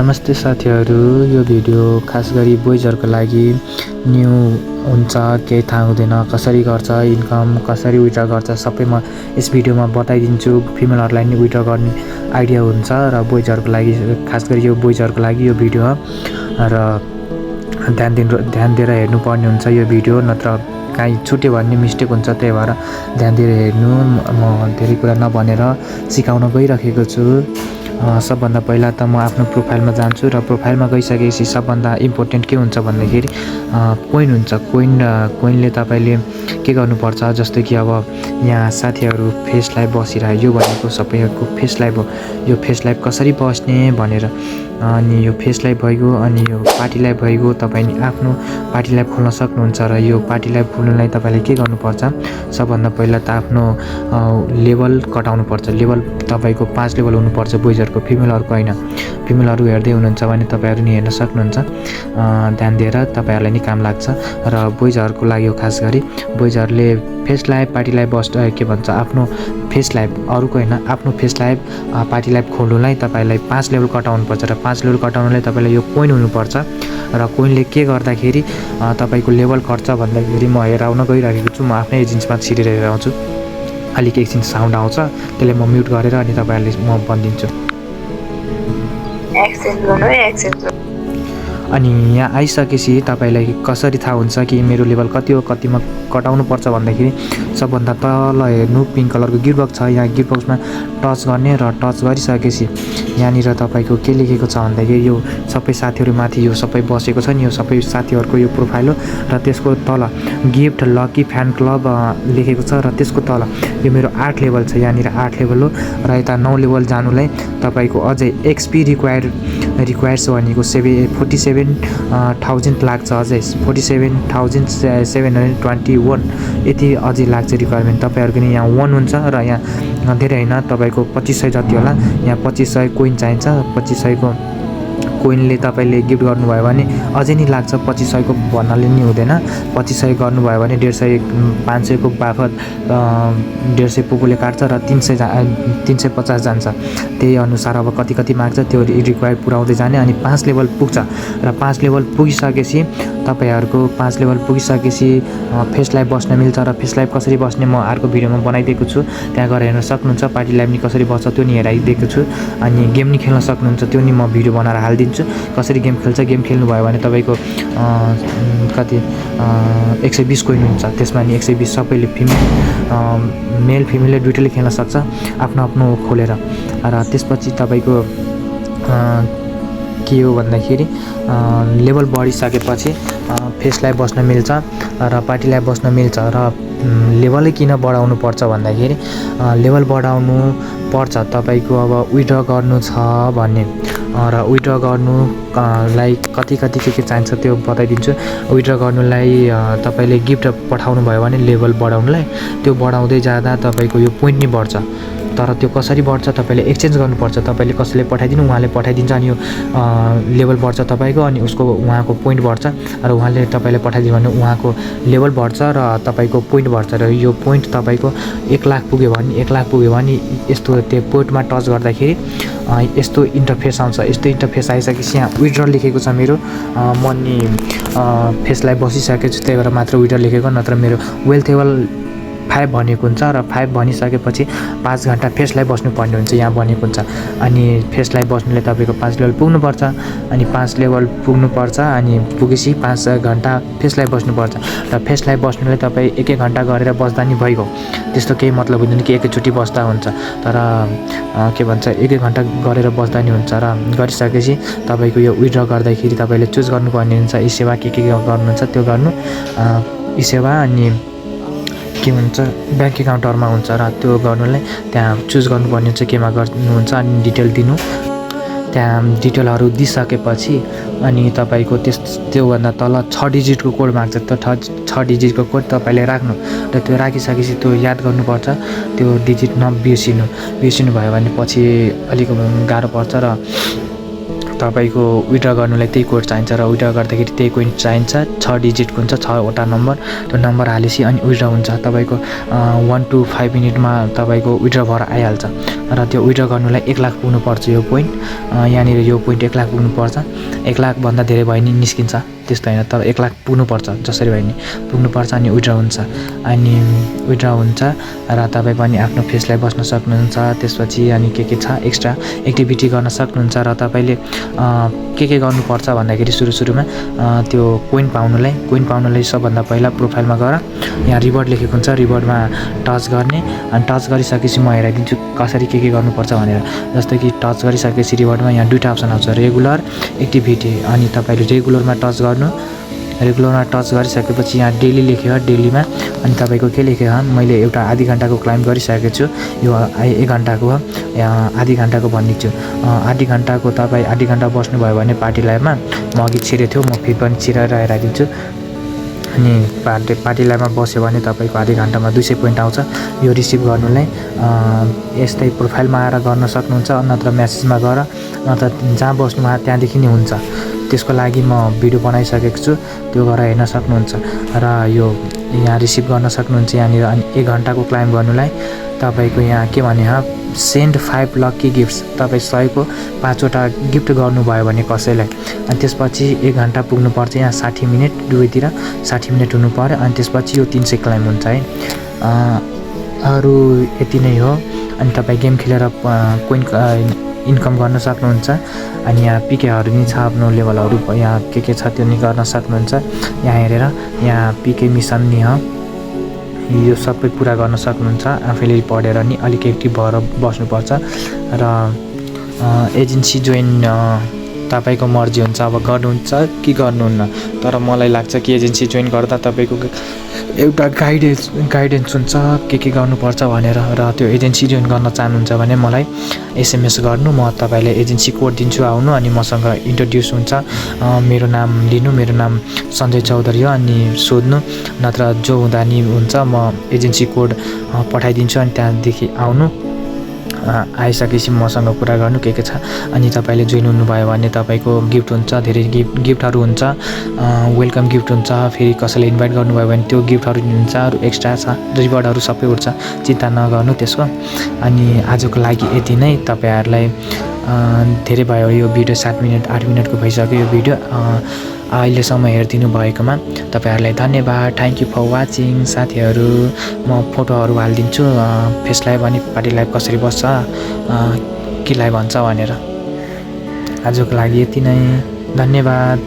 नमस्ते साथीहरू, यो भिडियो खास गरी बोइजहरुको लागि न्यू हुन्छ, केही थाहा हुँदैन, कसरी गर्छ, इन्कम कसरी विथड्र गर्छ सबै म यस भिडियोमा बताइदिन्छु। फिमेलहरुलाई नि विथड्र गर्ने आइडिया हुन्छ र बोइजहरुको लागि खास गरी यो बोइजहरुको लागि यो भिडियो हो र ध्यान दिएर हेर्नुपर्ने हुन्छ यो भिडियो, नत्र काहीँ छुट्यो भने मिस्टेक हुन्छ। त्यही भएर ध्यान दिएर हेर्नु। म धेरै कुरा नभनेर सिकाउन गइरहेको छु। सबभन्दा पहिला त म आफ्नो प्रोफाइलमा जान्छु र प्रोफाइलमा गइसकेपछि सबभन्दा इम्पोर्टेन्ट के हुन्छ भन्दाखेरि कोइन हुन्छ। कोइनले तपाईले के गर्नुपर्छ, जस्तै कि अब यहाँ साथीहरू फेस लाइभ बसिरहेको, यो भनेको सबैको फेस लाइभ हो। यो फेस लाइभ कसरी बस्ने भनेर, अनि यो फेस लाइभ भइगयो, अनि यो पार्टी लाइभ भइगयो। तपाईले आफ्नो पार्टी लाइभ खोल्न सक्नुहुन्छ र यो पार्टी लाइभ खोल्नलाई तपाईले के गर्नुपर्छ, सबभन्दा पहिला त आफ्नो लेभल कटाउनु पर्छ। लेभल तपाईको 5 लेभल हुनुपर्छ बोइजहरुको, फिमेलहरुको हैन। फिमेलहरु हेर्दै हुनुहुन्छ भने तपाईहरु नि हेर्न सक्नुहुन्छ। ध्यान दिएर तपाईहरुलाई नि काम लाग्छ। र बोइजहरुको लागि हो, खास गरी बोइजहरुले फेस लाइभ पार्टी लाइभ के भन्छ, आफ्नो फेस लाइभ, अरूको हैन, आफ्नो फेस लाइभ पार्टी लाइभ खोल्नुलाई तपाईलाई 5 लेभल कटाउनु पर्छ र 5 लेभल कटाउनलाई तपाईलाई यो कोइन हुनुपर्छ। र कोइनले के गर्दाखेरि तपाईको लेभल खर्च भन्दाखेरि म हेराउन गइरहेको छु। म आफ्नै एजेन्सीमा छिरेर हेराउँछु। अलिक एकछिन साउन्ड आउँछ, त्यसले म म्युट गरेर अनि तपाईहरुले म भनिदिन्छु। अनि यहाँ आइसकेपछि तपाईलाई कसरी थाहा हुन्छ कि मेरो लेभल कति हो, कतिमा कटाउनु पर्छ भन्दाखेरि सबभन्दा तल हेर्नु, पिङ्क कलरको गिफ्ट बक्स छ। यहाँ गिफ्ट बक्समा टच गर्ने र टच गरिसकेपछि यहाँनिर तपाईको के लेखेको छ भन्दाखेरि यो सबै साथीहरू माथि यो सबै बसेको छ नि, यो सबै साथीहरूको यो प्रोफाइल हो। र त्यसको तल गिफ्ट लकी फ्यान क्लब लेखेको छ र त्यसको तल यो मेरो 8 लेभल छ। यहाँनिर 8 लेभल हो र यता 9 लेभल जानुलाई तपाईको अझै एक्सपी रिक्वायर्स भनेको 47,000 लाग्छ। अझै 47,721 यति अझै लाग्छ रिक्वायरमेन्ट। तपाईहरुको नि यहाँ 1 हुन्छ र यहाँ धेरै हैन, तपाईको 2500 जति होला। यहाँ 2500 कोइन चाहिन्छ। 2500 को कोइनले तपाईले गिफ्ट गर्नुभयो भने अझै नि लाग्छ। 2500 को भन्नाले नि हुँदैन। 2500 गर्नुभयो भने 150 500 को बापत 150 पुगुले काट्छ र 350 जान्छ। त्यही अनुसार अब कति माग्छ त्यो रिक्वायर पुर्याउँदै जाने। अनि 5 लेभल पुग्छ र 5 लेभल पुगिसकेपछि तपाईहरुको 5 लेभल पुगिसकेपछि फेस लाइभ बस्न मिल्छ। र फेस लाइभ कसरी बस्ने म अर्को भिडियोमा बनाइदिएको छु, त्यहाँ गएर हेर्न सक्नुहुन्छ। पार्टी लाइभ नि कसरी बस्छ त्यो नि हेराइदिएको छु। अनि गेम नि खेल्न सक्नुहुन्छ, त्यो नि म भिडियो बनाएर हालिदिन्छु। कसरी गेम खेल्छ, गेम खेल्नु भयो भने तपाईको कति 120 कोइन हुन्छ। त्यसमा नि 120 सबैले मेल फिमेलले दुईटैले खेल्न सक्छ आफ्नो आफ्नो खोलेर। र त्यसपछि तपाईको के हो भन्दाखेरि लेभल बढिसकेपछि फेस लाइभ बस्न मिल्छ र पार्टी लाइभ बस्न मिल्छ। र लेभलै किन बढाउनु पर्छ भन्दाखेरि लेभल बढाउनु पर्छ तपाईको अब विथड्र गर्नु छ भन्ने। र विथड्र गर्नुलाई कति के चाहिन्छ त्यो बताइदिन्छु। विथड्र गर्नुलाई तपाईले गिफ्ट पठाउनु भयो भने लेभल बढाउनुलाई, त्यो बढाउँदै जाँदा तपाईको यो पोइन्ट नि बढ्छ। तर त्यो कसरी बढ्छ, तपाईले एक्सचेन्ज गर्नुपर्छ। तपाईले कसैले पठाइदिनु, उहाँले पठाइदिन्छ, अनि यो लेभल बढ्छ तपाईको, अनि उसको उहाँको पोइन्ट बढ्छ। र उहाँले तपाईले पठाइदिनु भने उहाँको लेभल बढ्छ र तपाईको पोइन्ट बढ्छ। र यो पोइन्ट तपाईको 1 लाख पुग्यो भने यस्तो त्यो पोइन्टमा टच गर्दाखेरि यस्तो इन्टरफेस आउँछ। यस्तो इन्टरफेस आइसकेपछि यहाँ विथड्र लेखेको छ मेरो। म नि फेस लाइभ बसिसकेको छु, त्यही भएर मात्र विथड्र लेखेको, नत्र मेरो वेल्थ लेभल 5 भनेको हुन्छ। र 5 भनिसकेपछि 5 घण्टा फेस लाइभ बस्नुपर्ने हुन्छ, यहाँ भनेको हुन्छ। अनि फेस लाइभ बस्नुले तपाईको 5 लेभल पुग्नुपर्छ। अनि 5 लेभल पुग्नुपर्छ, अनि पुगेपछि 5 घण्टा फेस लाइभ बस्नुपर्छ। र फेस लाइभ बस्नुले तपाई 1 घण्टा गरेर बस्दा नि भइगयो। त्यस्तो केही मतलब हुँदैन कि एकैचोटि बस्दा हुन्छ। तर के भन्छ, 1 घण्टा गरेर बस्दा नि हुन्छ। र गरिसकेपछि तपाईको यो विथड्र गर्दाखेरि तपाईले चुज गर्नुपर्ने हुन्छ। ई सेवा के गर्नुहुन्छ त्यो गर्नु, ई सेवा अनि के भन्छ ब्याङ्क एकाउन्टहरुमा हुन्छ। र त्यो गर्नुलाई त्यहाँ चुज गर्नुपर्ने हुन्छ केमा गर्नुहुन्छ, अनि डिटेल दिनु। त्यहाँ डिटेलहरु दिइसकेपछि अनि तपाईको त्योभन्दा तल 6 डिजिटको कोड माग्छ। त्यो 6 डिजिटको कोड तपाईले राख्नु र त्यो राखिसकेपछि त्यो याद गर्नुपर्छ। त्यो डिजिट नबिर्सिनु भयो भने पछि अलिक गाह्रो पर्छ। र तपाईको विथड्र गर्नुलाई त्यही कोड चाहिन्छ र विथड्र गर्दाखेरि त्यही कोइन चाहिन्छ 6 डिजिटको हुन्छ 6वटा नम्बर त्यो नम्बर हालेपछि अनि विथड्र हुन्छ तपाईको 1 to 5 मिनेटमा तपाईको विथड्र भएर आइहाल्छ र त्यो विथड्र गर्नुलाई 1 लाख पुग्नु पर्छ यो पोइन्ट यहाँनिर यो पोइन्ट 1 लाख पुग्नु पर्छ 1 लाख भन्दा धेरै भयो नि निस्किन्छ त्यस्तो हैन तर 1 लाख पुग्नु पर्छ जसरी भयो नि पुग्नु पर्छ अनि विथड्र हुन्छ र तपाई पनि आफ्नो फेसलाई बस्न सक्नुहुन्छ त्यसपछि अनि के छ एक्स्ट्रा एक्टिभिटी गर्न सक्नुहुन्छ र तपाईले के गर्नुपर्छ भन्दाखेरि सुरुमा त्यो कोइन पाउनलाई सबभन्दा पहिला प्रोफाइलमा गएर यहाँ रिवार्ड लेखेको हुन्छ रिवार्डमा टच गर्ने अनि टच गरिसकेपछि म हेराइदिन्छु कसरी के गर्नुपर्छ भनेर जस्तै कि टच गरिसकेपछि रिवार्डमा यहाँ दुईटा अप्सन आउँछ रेगुलर एक्टिभिटी अनि तपाईले रेगुलरमा टच गर्नु रेगुलरमा टच गरिसकेपछि यहाँ डेली लेख्यो डेलीमा अनि तपाईको के लेख्यो मैले एउटा आधी घण्टाको क्लाइम्ब गरिसकेको छु यो 1 घण्टाको हो आधी घण्टाको भनिदिन्छु आधी घण्टाको तपाई आधी घण्टा बस्नुभयो भने पार्टी लाइभमा म अघि छिरे थियो म फेरि पनि छिरेर हेराइदिन्छु अनि पार्टी लाइभमा बस्यो भने तपाईको आधी घण्टामा 200 पोइन्ट आउँछ यो रिसिभ गर्नुलाई यस्तै प्रोफाइलमा आएर गर्न सक्नुहुन्छ नत्र मेसेजमा गएर नत्र जहाँ बस्नुभयो त्यहाँदेखि नै हुन्छ त्यसको लागि म भिडियो बनाइसकेको छु त्यो गरेर हेर्न सक्नुहुन्छ र यो यहाँ रिसिभ गर्न सक्नुहुन्छ यहाँनिर अनि 1 घण्टाको क्लाइम्ब गर्नुलाई तपाईको यहाँ के भने सेन्ड 5 लकी गिफ्ट्स तपाई 100 को 5 वटा गिफ्ट गर्नुभयो भने कसैलाई अनि त्यसपछि 1 घण्टा पुग्नु पर्छ यहाँ 60 मिनेट दुवैतिर 60 मिनेट हुनु पर्यो अनि त्यसपछि यो 300 क्लाइम्ब हुन्छ है अरु यति नै हो अनि तपाई गेम खेलेर कोइन इन्कम गर्न सक्नुहुन्छ अनि यहाँ पीकेहरु नि छ आफ्नो लेभलहरु यहाँ के छ त्यो नि गर्न सक्नुहुन्छ यहाँ हेरेर यहाँ पीके मिसन नि हो यो सबै पूरा गर्न सक्नुहुन्छ आफैले पढेर नि अलिक एक्टिभ भएर बस्नुपर्छ र एजेन्सी जोइन तपाईको मर्जी हुन्छ अब गर्नुहुन्छ कि गर्नुहुन्न तर मलाई लाग्छ कि एजेन्सी जोइन गर्दा तपाईको एउटा गाइडेन्स हुन्छ के गर्नुपर्छ भनेर र त्यो एजेन्सी जोइन गर्न चाहनुहुन्छ भने मलाई एसएमएस गर्नु म तपाईलाई एजेन्सी कोड दिन्छु आउनु अनि मसँग इन्ट्रोड्युस हुन्छ मेरो नाम लिनु मेरो नाम सञ्जय चौधरी हो अनि सोध्नु नत्र जो हुँदा नि हुन्छ म एजेन्सी कोड पठाइदिन्छु अनि त्यहाँदेखि आउनु आइसकेपछि मसँग कुरा गर्नु के छ अनि तपाईले जोइन हुनुभयो भने तपाईको गिफ्ट हुन्छ धेरै गिफ्टहरु हुन्छ वेलकम गिफ्ट हुन्छ फेरि कसैले इन्भाइट गर्नुभयो भने त्यो गिफ्टहरु हुन्छ अरु एक्स्ट्रा छ रिवार्डहरु सबै उठ्छ चिन्ता नगर्नु त्यसको अनि आजको लागि यति नै तपाईहरुलाई धेरै भयो यो भिडियो 7 मिनेट 8 मिनेटको भइसक्यो यो भिडियो अहिलेसम्म हेर्दिनु भएकोमा तपाईहरुलाई धन्यवाद थ्यांक यू फर वाचिङ साथीहरु म फोटोहरु हाल्दिन्छु फेस लाइभ अनि पार्टी लाइभ कसरी बस्छ के लाइभ भन्छ भनेर आजको लागि यति नै धन्यवाद।